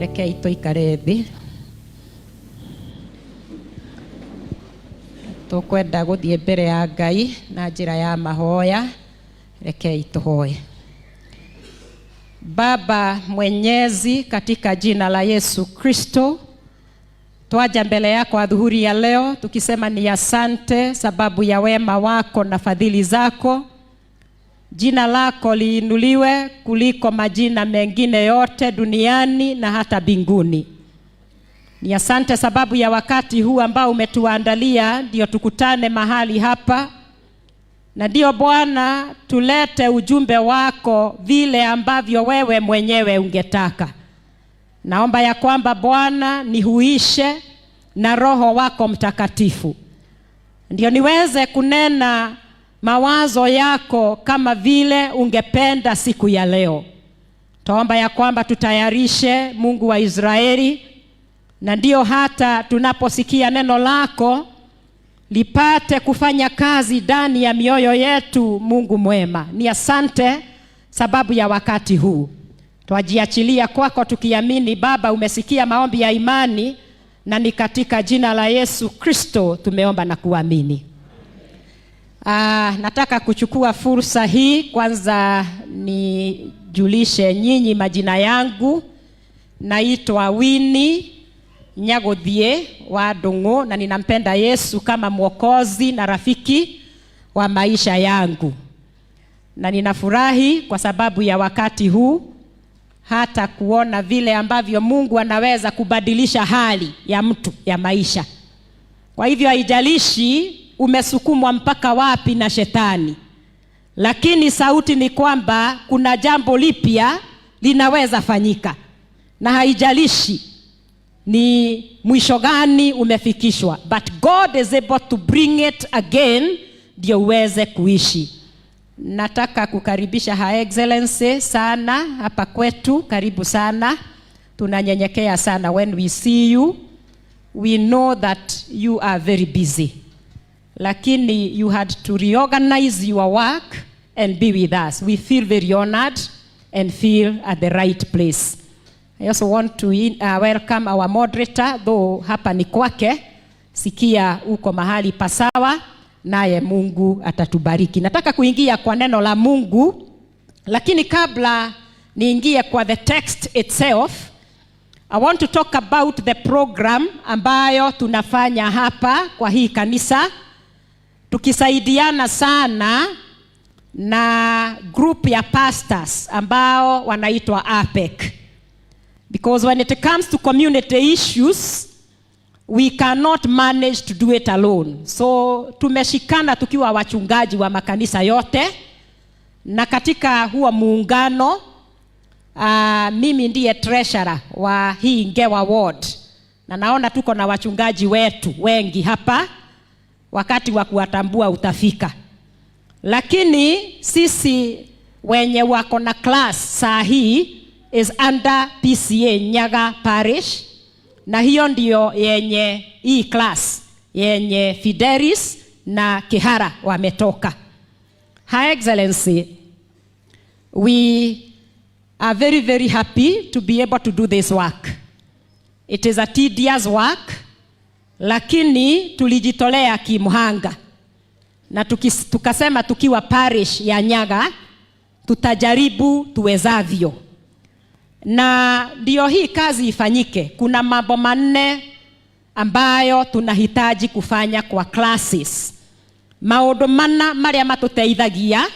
Rekei tũikare thĩ. Tũkwenda gũthiĩ mbere ya Ngai na njĩra ya mahoya. Rekei tũhoe. Baba Mwenyezi, katika jina la Yesu Kristo, twaja mbele yako adhuhuri ya leo tukisema ni asante sababu ya wema wako na fadhili zako. Jina lako liinuliwe kuliko majina mengine yote duniani na hata mbinguni. Ni asante sababu ya wakati huu ambao umetuandalia ndio tukutane mahali hapa, na ndio Bwana tulete ujumbe wako vile ambavyo wewe mwenyewe ungetaka. Naomba ya kwamba Bwana nihuishe na Roho wako Mtakatifu, ndio niweze kunena mawazo yako kama vile ungependa siku ya leo. Tuomba ya kwamba tutayarishe, Mungu wa Israeli, na ndio hata tunaposikia neno lako lipate kufanya kazi ndani ya mioyo yetu. Mungu mwema, ni asante sababu ya wakati huu. Twajiachilia kwako tukiamini Baba umesikia maombi ya imani, na ni katika jina la Yesu Kristo tumeomba na kuamini. Nataka kuchukua fursa hii kwanza nijulishe nyinyi majina yangu. Naitwa Winnie Nyaguthie wa Ndung'u na ninampenda Yesu kama Mwokozi na rafiki wa maisha yangu. Na ninafurahi kwa sababu ya wakati huu, hata kuona vile ambavyo Mungu anaweza kubadilisha hali ya mtu ya maisha. Kwa hivyo haijalishi umesukumwa mpaka wapi na shetani, lakini sauti ni kwamba kuna jambo lipya linaweza fanyika, na haijalishi ni mwisho gani umefikishwa, but God is able to bring it again ndio uweze kuishi. Nataka kukaribisha Her Excellency sana hapa kwetu. Karibu sana, tunanyenyekea sana. When we see you, we know that you are very busy, lakini you had to reorganize your work and be with us. We feel very honored and feel at the right place. I also want to welcome our moderator, though hapa ni kwake. Sikia uko mahali pasawa, naye Mungu atatubariki. Nataka kuingia kwa neno la Mungu, lakini kabla niingie kwa the text itself, I want to talk about the program ambayo tunafanya hapa kwa hii kanisa, tukisaidiana sana na group ya pastors ambao wanaitwa APEC. Because when it comes to community issues, we cannot manage to do it alone. So tumeshikana tukiwa wachungaji wa makanisa yote, na katika huo muungano, mimi ndiye treasurer wa hii Ngewa Ward, na naona tuko na wachungaji wetu wengi hapa. Wakati wa kuwatambua utafika, lakini sisi wenye wako na class saa hii is under PCEA Nyaga Parish, na hiyo ndio yenye hii class yenye Fidelis na Kihara wametoka. Her Excellency, we are very, very happy to be able to do this work. It is a tedious work, lakini tulijitolea kimhanga na tukasema tukiwa parish ya Nyaga tutajaribu tuwezavyo, na ndio hii kazi ifanyike. Kuna mambo manne ambayo tunahitaji kufanya kwa classes, maundu mana maria matuteithagia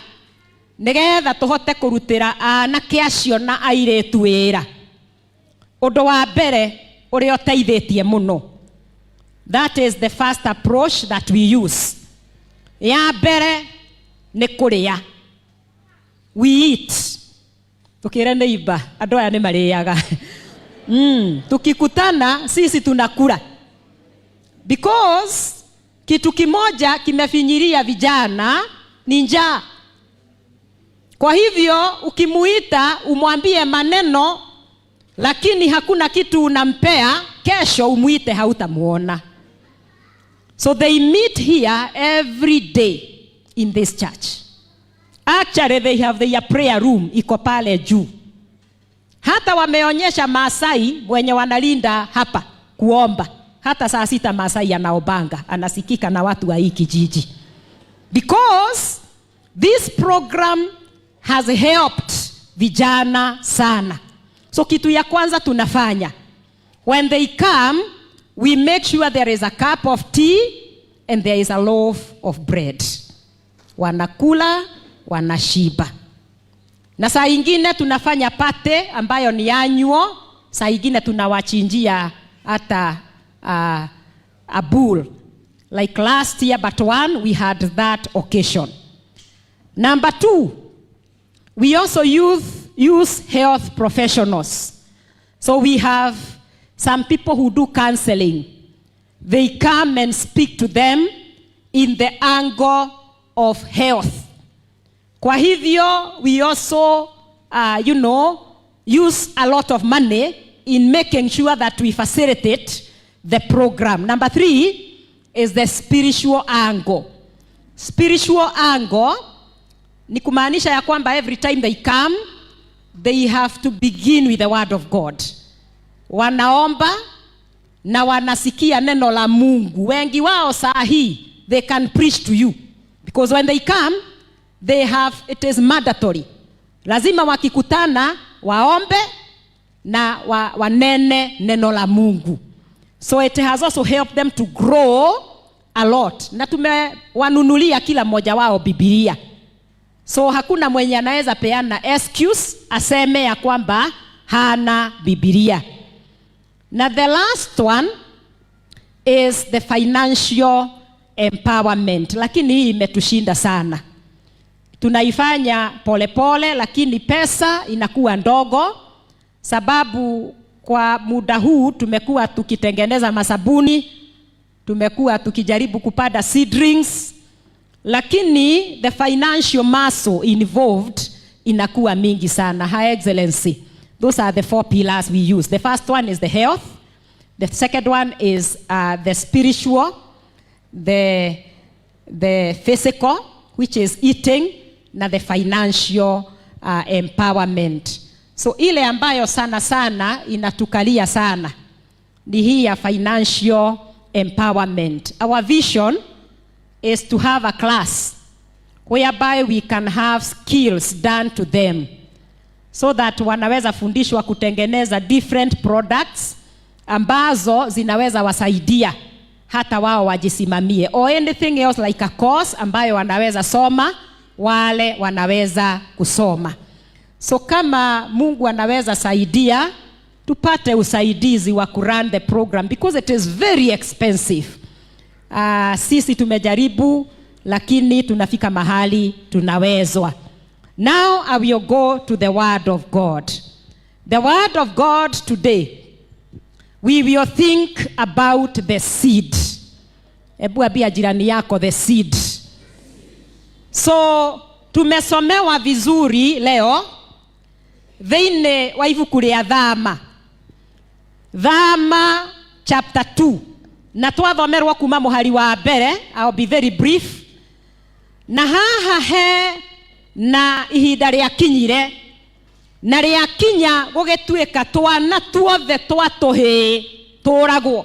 nigetha tuhote kurutira anake acio na airitu wira. Undu wa mbere uria uteithitie muno, that is the first approach that we use. Ya mbere ni kuria. We eat. Tukire neighbor, andu aya ni mariaga. Tukikutana sisi tunakula, because kitu kimoja kimefinyiria vijana ni njaa. Kwa hivyo ukimuita umwambie maneno lakini hakuna kitu unampea, kesho umuite hautamuona. So they meet here every day in this church. Actually, they have their prayer room iko pale juu. Hata wameonyesha Maasai wenye wanalinda hapa kuomba. Hata saa 6 Maasai anaombanga, anasikika na watu wa hii kijiji. Because this program has helped vijana sana. So kitu ya kwanza tunafanya, when they come, we make sure there is a cup of tea and there is a loaf of bread. Wanakula, wanashiba. Na saa ingine tunafanya party ambayo ni annual. Saa ingine tunawachinjia hata a bull. Like last year but one, we had that occasion. Number two, we also use health professionals. So we have some people who do counseling. They come and speak to them in the angle of health. Kwa hivyo, we also use a lot of money in making sure that we facilitate the program. Number three is the spiritual angle. Spiritual angle ni kumaanisha ya kwamba every time they come, they have to begin with the word of God. Wanaomba na wanasikia neno la Mungu. Wengi wao saa hii, they can preach to you. Because when they come, it is mandatory. Lazima wakikutana waombe na wanene neno la Mungu. So it has also helped them to grow a lot. Na tumewanunulia kila mmoja wao Biblia. So hakuna mwenye anaweza peana excuse aseme ya kwamba hana Biblia. Na the last one is the financial empowerment. Lakini hii imetushinda sana. Tunaifanya polepole, lakini pesa inakuwa ndogo, sababu kwa muda huu tumekuwa tukitengeneza masabuni, tumekuwa tukijaribu kupanda seedlings, lakini the financial muscle involved inakuwa mingi sana. Her Excellency, those are the four pillars we use. The first one is the health. The second one is the spiritual, the physical, which is eating, na the financial empowerment. So ile ambayo sana sana inatukalia sana ni hii ya financial empowerment. Our vision is to have a class whereby we can have skills done to them so that wanaweza fundishwa kutengeneza different products ambazo zinaweza wasaidia hata wao wajisimamie, or anything else like a course ambayo wanaweza soma, wale wanaweza kusoma. So kama Mungu anaweza saidia tupate usaidizi wa kurun the program, because it is very expensive. Sisi tumejaribu, lakini tunafika mahali tunawezwa. Now I will go to the word of God. The word of God today, we will think about the seed. Hebu ambia jirani yako, "The seed." So tumesomewa vizuri leo thĩinĩ wa ibuku rĩa Thama, Thama chapter 2, na twathomerwo kuma mũhari wa mbere. I'll be very brief. Na haha he na ihinda rĩakinyire na rĩakinya gũgĩtuĩka twana tuothe twa tũhĩĩ tũragwo.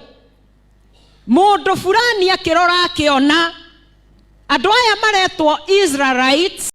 Mũndũ fulani akĩrora akĩona andũ aya maretwo Israelites.